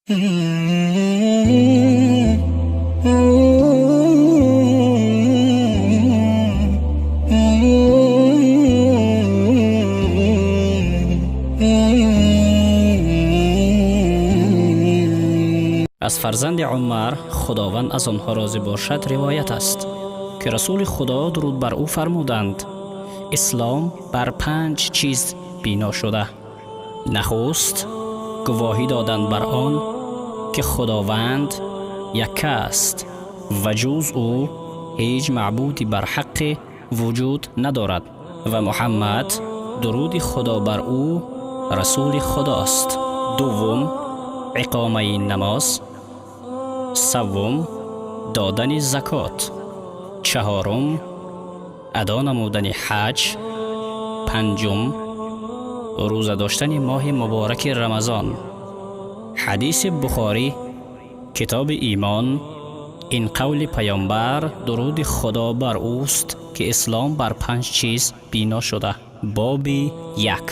Аз фарзанди Умар, Худованд аз онҳо розӣ бошад, ривоят аст, ки Расули Худо, дуруд бар ӯ, фармуданд: «Ислом бар панҷ чиз бино шуда. Нахуст, гувоҳӣ додан бар он, ки Худованд якка аст ва ҷуз ӯ ҳеҷ маъбуди барҳаққе вуҷуд надорад ва Муҳаммад, дуруди Худо бар ӯ, расули Худост. Дуввум, иқомаи намоз. Саввум, додани закот. Чаҳорум, адо намудани ҳаҷ. Панҷум, рӯза доштани моҳи мубораки Рамазон». Ҳадиси Бухорӣ, Китоби Имон. Ин қавли Паёмбар, дуруди Худо бар ӯст, ки ислом бар панҷ чиз бино шуда. Боби як.